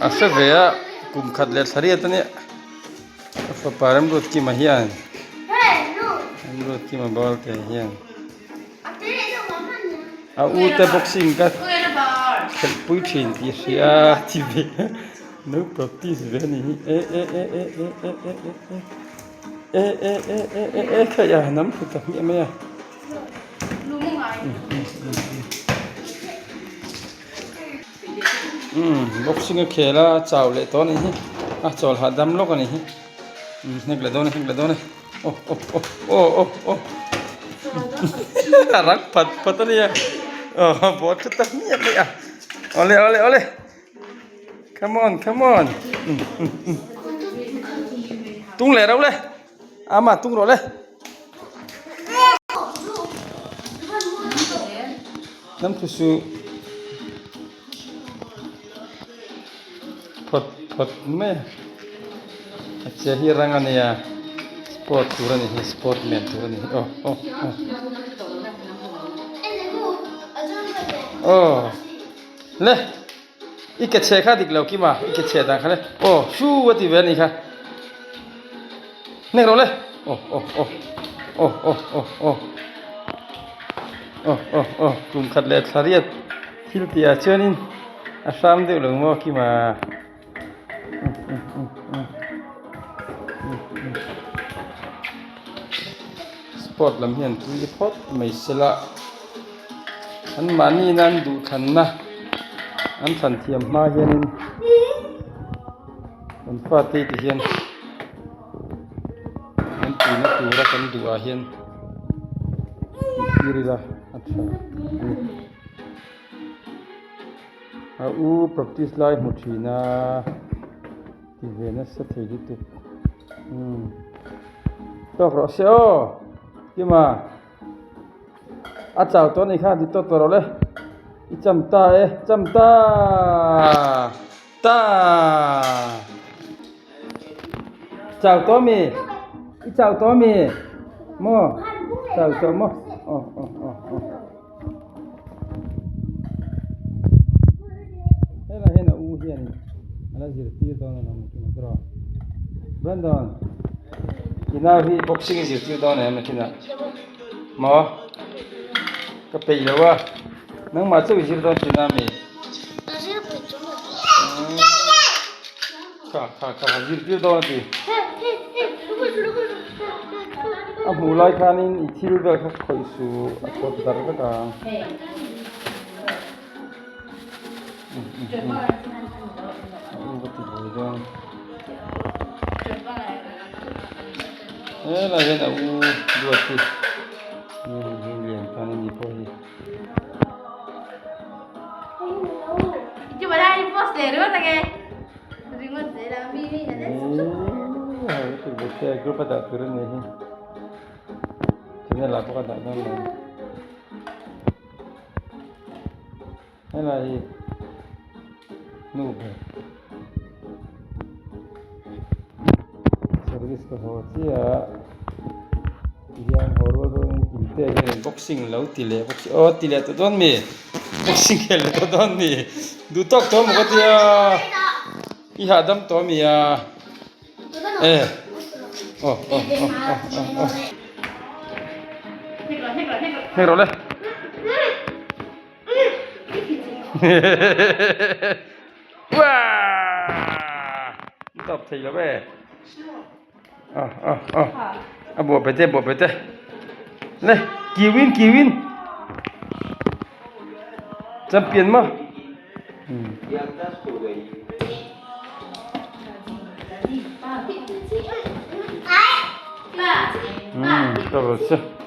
A hre ve a, kum khat leh thla riat a nia. A fapa Remruatkima hian Remruatkima Balte hian a u te boxing ka khelh pui thin tih a hria a ti ve a, no practice ve a nih hi e e e e e e e e e e e e e khaih a nam thlu ta hmiah mai a. Umm boxing a khel a chau leh tawh a nih hi a chawl hahdam lawk a nih hi umm hnek leh dawn e hnek leh dawn e aw aw aw aw aw aw a rang phat phat a nia aw ball chu ta hmiah mai a awle awle awle come on come on umm umm umm tung leh reuh le ama tung rawh le. Hnam thu suh phawt phawt mai a a che hi rang a nia sport tur a ni hi sport man tur a ni hi aw aw aw aw le i ke chhe kha dik lo kima i ke chhe dan kha le aw su a ti ve a ni kha hnek rawh le aw aw aw aw aw aw aw aw aw aw kum khat leh thla riat thil tih ah chuanin a hram deuh lo maw kima sport lam hian tui phawt mai sela an mahni in an duh thlanna an thlan thiam hma hianin an fate te hian an tihna tura kan duh ah hian tih tir ila a tha a ni. A u practice lai hmu thin a ti ve nasa thei lutuk umm tawk rawh se aw Kima a chau tawh a nih kha ti tawk tawh rawh le i cham ta e cham ta ta chau tawh ami i chau tawh ami maw chau tawh maw aw aw aw aw. Helai hian a u hian a la zirtir dawn a lo ni tawh a Brandon i nau hi boxing i zirtir dawn em nakinah maw ka peih lo a nangmah chauh i zir dawn tihna ami kha kha kha zirtir dawn a ti a hmuh lai khanin i thil vel kha khawih suh a pawt dar vek ang helai hian a u duat hi lian tan a ni pawh hi. Group a dah tur a ni hi channel ah pawh ka dah dawn lo helai hi nu ber service ka haw chiah a tihian haw rual rualin inte hian boxing lo ti leh bawk si aw ti leh tawh dawn mi boxing khel leh tawh dawn mi duh tawk tawh maw ka tia i hahdam tawh mi a e aw aw aw aw aw aw hnek rawh le Uaaaa an tawp thei lo e ah ah ah a buah pe te buah pe te le kiuin kiuin champion maw umm ka rawn se.